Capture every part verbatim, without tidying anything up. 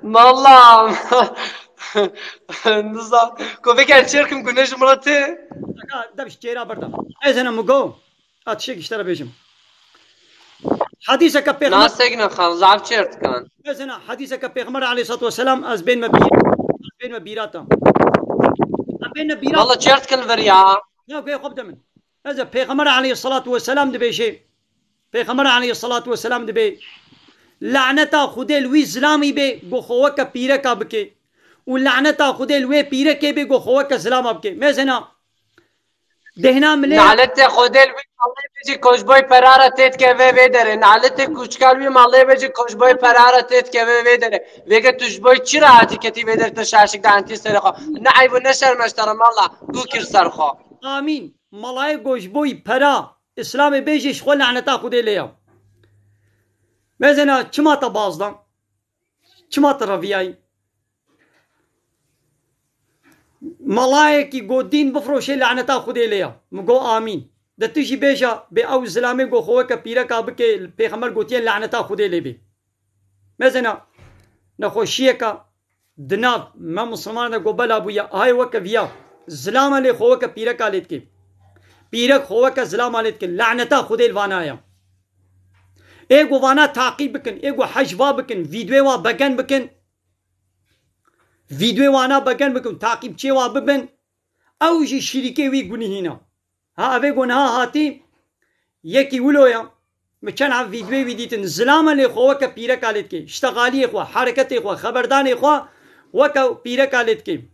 Mallam. Nizam. Ku vê gel çêrkim ku ne ji min re tê. Aka, dev ji çêra berda. Ez hene min go. A tiştek ji te re bêjim. Hadîseke pêxember Nasek ne xan, zaf çêr dikan. Ez hene hadîseke pêxember aleyhissalatu vesselam ez bên me bîr. Ez bên me bîrata. Ez bên me bîrat. Valla çêr dikin vir ya. Ya, guhê xwe bide min. Ez ê Pêxember aleyhissalatu vesselam dibêje. Pêxember aleyhissalatu vesselam dibê, laneta Xwedê li wî zilamî bê, go xwe weke pîreka bike. Û laneta Xwedê li wê pîrekê bê, go xwe weke zilama bike. Mêzena, dehna milê. Naletê Xwedê li wî malê bê jî ku ji boy perara têtkeve vê derê. Naletê kûçika li wî malê bê jî ku ji boy perara têtkeve vê derê. Vêge tu ji boy çi re hatî ketî vê derê te şaşik de antî serê xwe. Ne eyb û ne şerm e ji te re mala. Ku kir ser xwe. Amîn. Malayê go ji boy pera. Îslamê bêjê ji xwe laneta Xwedê lê ya. Mezena çima te baz da? Çima te reviyayî? Malayekî go dîn bifroşê laneta Xwedê lê ya. Min go amîn. De tu jî bêja bê ew zilamê go xwe weke pîreka bike, pêxember gotiye laneta Xwedê lê bê. Mezena nexweşiyeka di nav me misilmanan de go bela bûye, ahê weke viya. Zilama lê xwe weke pîreka lê dike. Pîrek xwe weke zilama lê dike. Laneta Xwedê li vana ya. Ê go vana taqîb bikin, ê go hej va bikin, vîdyoyê wa begen bikin. Vîdyoyê wana begen bikin, taqîbçiyê wa bibin. Ew jî şirîkê wî gunihî ne. Ha, evê go niha hatî, yekî wilo ya. Min çend ev vîdyoyê wî dîtin. Zilama lê xwe weke pîreka lê dike. Ştexaliyê xwe, hereketê xwe, xeberdanê xwe weke pîreka lê dike.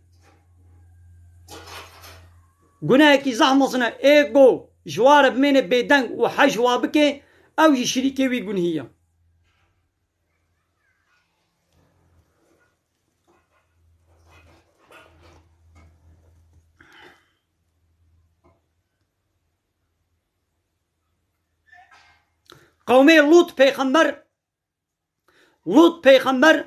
Gunehekî zehf mezin e. Ê go ji wa re bimêne bêdeng û hej wa bike, ew jî şirîkê wî gunhî ye. Qewmê Lût pêxember, Lût pêxember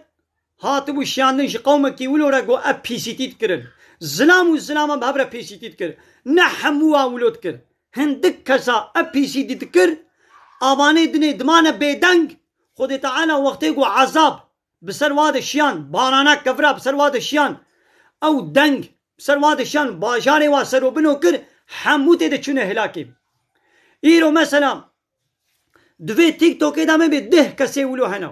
hatibû şiyandin ji qewmekî wilo re, got, ev pîsîtî dikirin. Zilam û zilama bi hev re pîsîtî dikir. Ne hemû wa wilo dikir. Hindik kesa ev pîsîtî dikir, avanê dinê dimane bêdeng, Xwedê Teala wextê got ezab bi ser wa de şiyan, barana kevira bi ser wa de şiyan, ew deng bi ser wa de şiyan, bajarê wa serobino kir, hemû tê de çûne hilakê. Îro mesela, di vê TikTokê de me bê deh kesê wilo hene.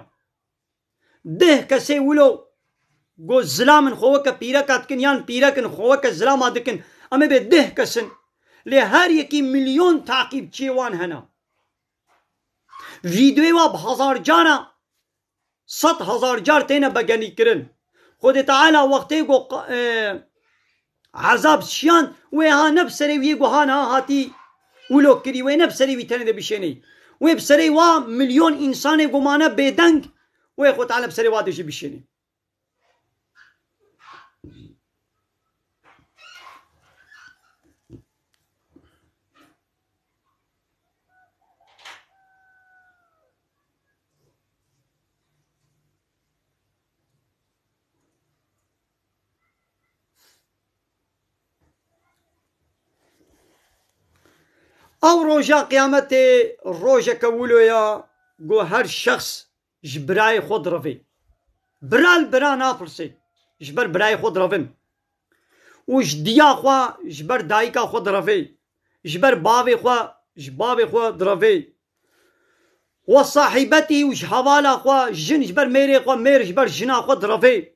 Deh kesê wilo go zilam in xwe weke pîreka dikin, yan pîrek in xwe weke zilama dikin. Em ê bê deh kes in. Lê her yekî milyon taqîbçiyê wan hene. Vîdeoyê wa bi hezar cara, sed hezar car têne begenîkirin. Xwedê Teala wextê go qa-, e, ezab şiyan, wê ha ne bi serê wî yê guhan ha hatî wilo kirî, wê ne bi serê wî tenê de bişênê. Wê bi serê wa milyon însanê gumane bêdeng, wê Xwedê Teala bi serê wa de jî bişênê. Ew roja qiyametê rojeke wilo ya, go her şexs ji birayê xwe direvê. Bira li bira napirsê. Ji ber birayê xwe direvin. Û ji diya xwe, ji ber dayika xwe direvê. Ji ber bavê xwe, ji bavê xwe direvê. Ve sahîbetî û ji hevala xwe, jin ji ber mêrê xwe, mêr ji ber jina xwe direvê.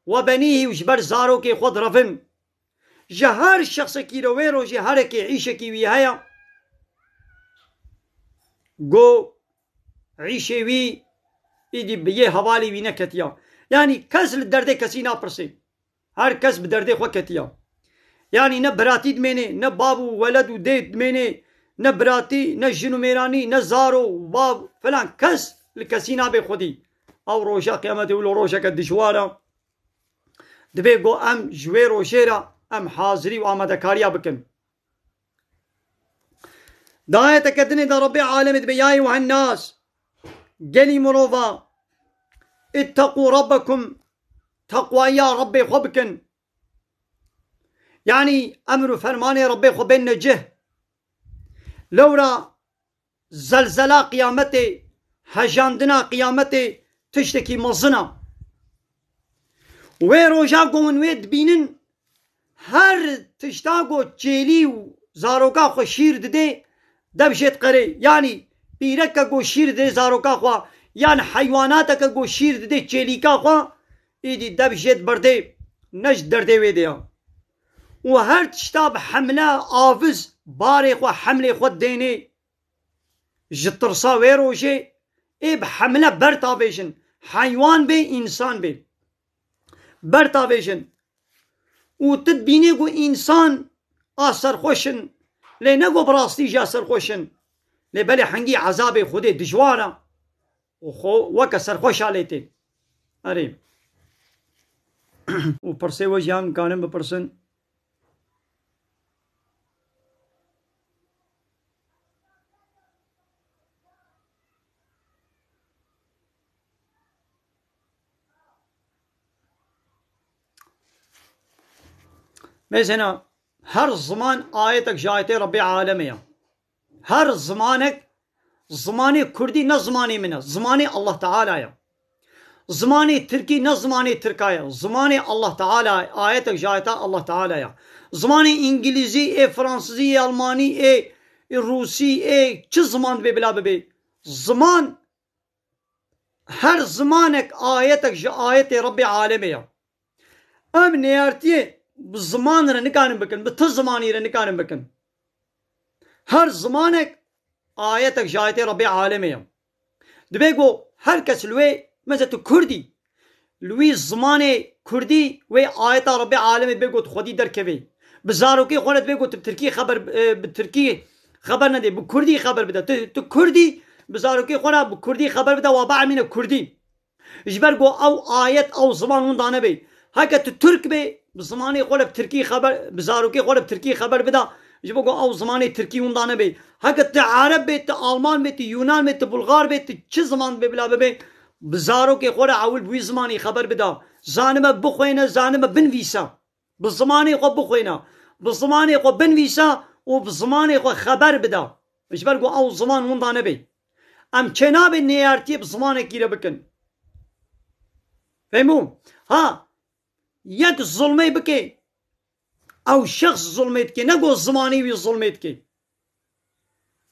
Ve benîhî û ji ber zarokê xwe direvin. Ji her şexsekî re wê rojê herekê îşekî wî heye. Go îşê wî îdî bi yê hevalê wî neketiya. Yanî kes li derdê kesî napirsê. Her kes bi derdê xwe ketiya. Yanî ne biratî dimênê, ne bav û weled û dê dimênê, ne biratî, ne jin û mêranî, ne zaro û bav filan kes li kesî nabe xwedî. Ew roja qiyametê wilo rojeke dijwar e. Dibê ku em ji wê rojê re em hazirî û amadekariya bikin. Di ayeteke dinê de Rebbê alemê dibê, ya eyyuhen nas, gelî mirova, ittaqû rabbekum, teqwaya Rebbê xwe bikin. Yanî emr û fermanê Rebbê xwe bênine cih. Lewra zelzela qiyametê, hejandina qiyametê tiştekî mezin e. Wê roja ku hûn wê dibînin, her tişta ku çêlî û zaroka xwe şîr didê, dev jê diqerê. Yanî pîreke ku şîr didê zaroka xwe, yan heywanateke ku şîr didê çêlîka xwe, îdî dev jê dibirdê, ne ji derdê wê de ya. Û her tişta bi hemle aviz barê xwe, hemlê xwe dênê. Ji tirsa wê rojê ê bi hemle bertavêjin, heywan bê, însan bê. Bertavêjin. Û tu dibînî ku însan a serxweş in, lê ne ku bi rastî jî a serxweş in. Lê belê hingî ezabê Xwedê dijwar e. Û xwe weke serxweşa lê tê. Erê. Û pirsê we jî em dikarin bipirsin. Mesela her ziman ayetek ji ayetê Rebbê Alemê ye. Her zimanek, zimanê kurdî ne zimanê min e, zimanê Allah Teala ye. Zimanê tirkî ne zimanê tirka ye, zimanê Allah Teala ye, ayetek ji ayeta Allah Teala ye. Zimanê îngilîzî, ê fransizî, ê almanî, ê, ê rûsî, ê çi ziman dibê bila bibê. Ziman, her zimanek ayetek ji ayetê Rebbê Alemê ye. Em neyartiyê bi ziman re nikarin bikin, bi ti zimanî re nikarin bikin. Her zimanek ayetek ji ayetê Rebbê Alemê ye. Dibê ku her kes li wê, mesela tu kurdî, li wî zimanê kurdî wê ayeta Rebbê Alemê dibê ku tu xwedî derkevê. Bi zarokê xwe re dibê ku tu bi tirkî xeber, e, bi tirkî xeber nedê, bi kurdî xeber bide. Tu, tu kurdî, bi zarokê xwe re bi kurdî xeber bide, wa biemîne kurdî. Ji ber ku ew ayet, ew ziman winda nebê. Heke tu tirk bê, bi zimanê xwe re bi tirkî xeber, bi zarokê xwe re bi tirkî xeber bida, ji bo ku ew zimanê tirkî winda nebê. Heke tu ereb bê, tu alman bê, tu yunan bê, tu bulgar bê, tu çi ziman bê bila bibê, bi zarokê xwe re ewil bi wî zimanî xeber bida. Zanibe bixwêne, zanibe binivîse. Bi zimanê xwe bixwêne. Bi zimanê xwe binivîse û bi zimanê xwe xeber bida. Ji ber ku ew ziman winda nebê. Em çênabê neyartiyê bi zimanekî re bikin. Fehmû? Ha, yek zulmê bike, ew şexs zulmê dike, ne ku zimanê wî zulmê dike.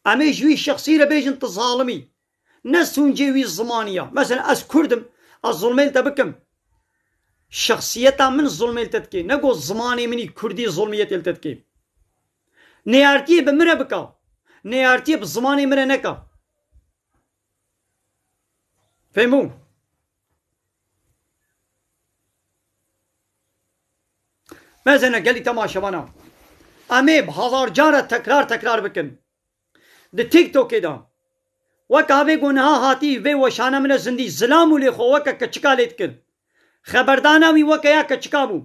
Em ê ji wî şexsî re bêjin tu zalim î. Ne sûncê wî zimanî ya. Mesela ez kurd im, ez zulmê li te bikim. Şexsiyeta min zulmê li te dike. Ne ku zimanê min î kurdî zulmiyetê li te dike. Neyartiyê bi min re bika. Neyartiyê bi zimanê min re neka. Fehmû? Mezene gelî temaşevana. Em ê bi hezar cara tekrar tekrar bikin. Di TikTokê de. Weke havê ku niha hatî vê weşana min e zindî. Zilam û lê xwe weke keçika lê dikir. Xeberdana wî weke ya keçika bû.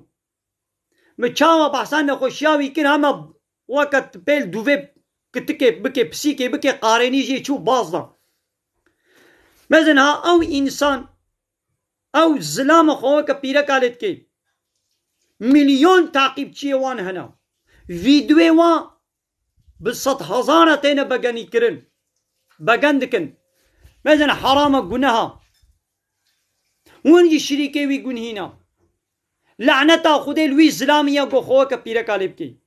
Min çawa behsa nexweşiya wî kir, hema weke tu pêl dûvê kitikê bikê, pisîkê bikê, qarênî jê çû baz da. Mezin ha ew însan, ew zilama xwe weke pîreka lê dikê. Milyon taqîbçiyê wan hene. Vîdyoyê wan bi sed hezara têne begenî kirin. Begen dikin. Mezin herama guneha. Hûn jî şirîkê wî gunhîna. Laneta Xwedê li wî zilamî ya ku xwe weke pîreka lê bikê.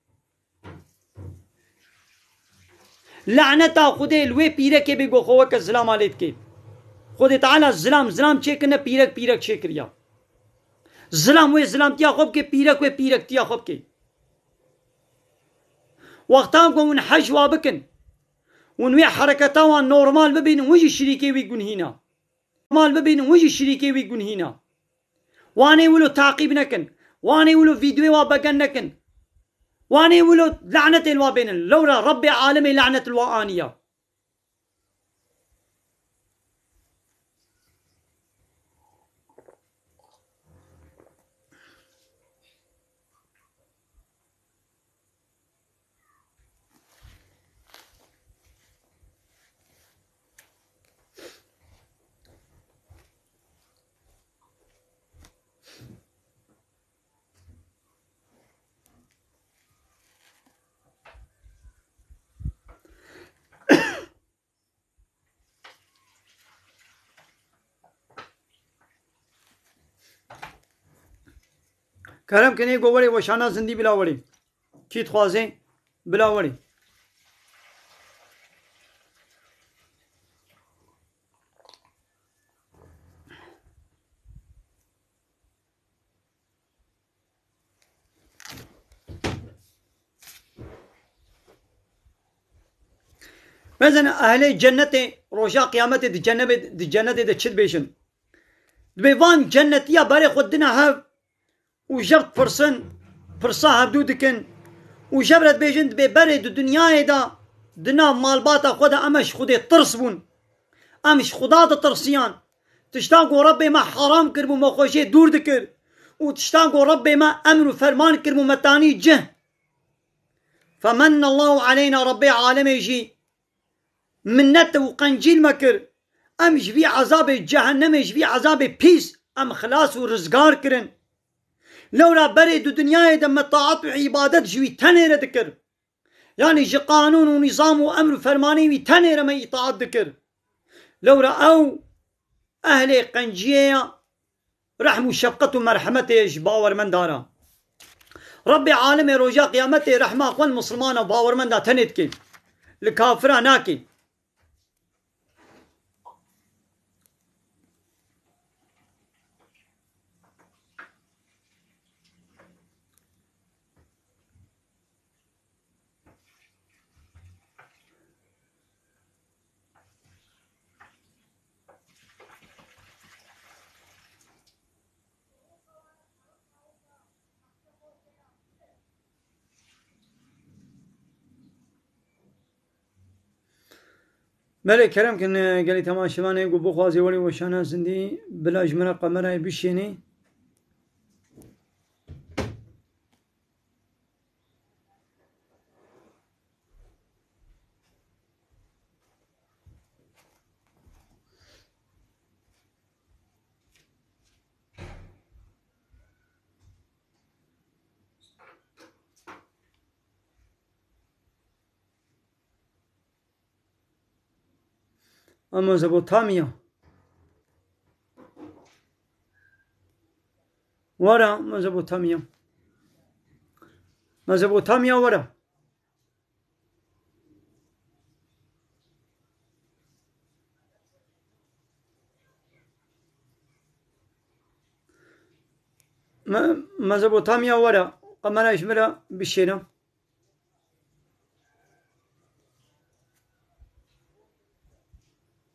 Laneta Xwedê li wê pîrekê bê ku xwe weke zilama lê dikê. Xwedê Teala zilam, zilam çêkirine, pîrek, pîrek çêkiriya. Zilam wê zilamtiya xwe bikê, pîrek wê pîrektiya xwe bikê. Wexta ku hûn hej wa bikin, hûn wê hereketa wan normal bibînin, hûn jî şirîkê wî gunhîna. Mal bibînin, hûn jî şirîkê wî gunhîna. Wanê wilo taqîb nekin. Wanê wilo vîdyoyê wa begen nekin. Wanê wilo lanetê li wa bênin. Lewra Rebbê alemê lanet li wa aniya. Kerem kinê go werê weşana zindî bila werê. Kî dixwazê bila werê. Mezin ehlê cennetê roja qiyametê di cennebê-, di cennetê de çi dibêjin? Dibê van cennetiya berê xwe dine hev û jev dipirsin, pirsa hevdû dikin û jev re dibêjin, dibê berê di dinyayê de di nav malbata xwe de em ji Xwedê tirs bûn. Em ji Xuda ditirsiyan. Tişta ku Rebbê me heram kiribû me xwe jê dûr dikir û tişta ku Rebbê me emr û ferman kiribû me tanî cih. Femennallahu aleyna, Rebbê alemê jî minnet û qencîl me kir. Em ji vî ezabê cehennemê, ji vî ezabê pîs em xilas û rizgar kirin. Lewra berê di dinyayê de me taat û îbadet ji wî tenê re dikir. Yanî ji qanûn û nîzam û emr û fermanê wî tenê re me îtaat dikir. Lewra ew ehlê qenciyê ya, rehm û şefqet û merhemetê ji bawermenda re. Rebbê alemê roja qiyametê rehma xwe li misilmana bawermenda tenê dike. Li kafira nake. Belê, kerem kin, gelî temaşevanê ku bixwazê werê weşana zindî, bila ji min re kamerayê bişênê. A Mezopotamya. Were, Mezopotamya. Mezopotamya were. Me-, Mezopotamya were. Kamera ji min re bişêne.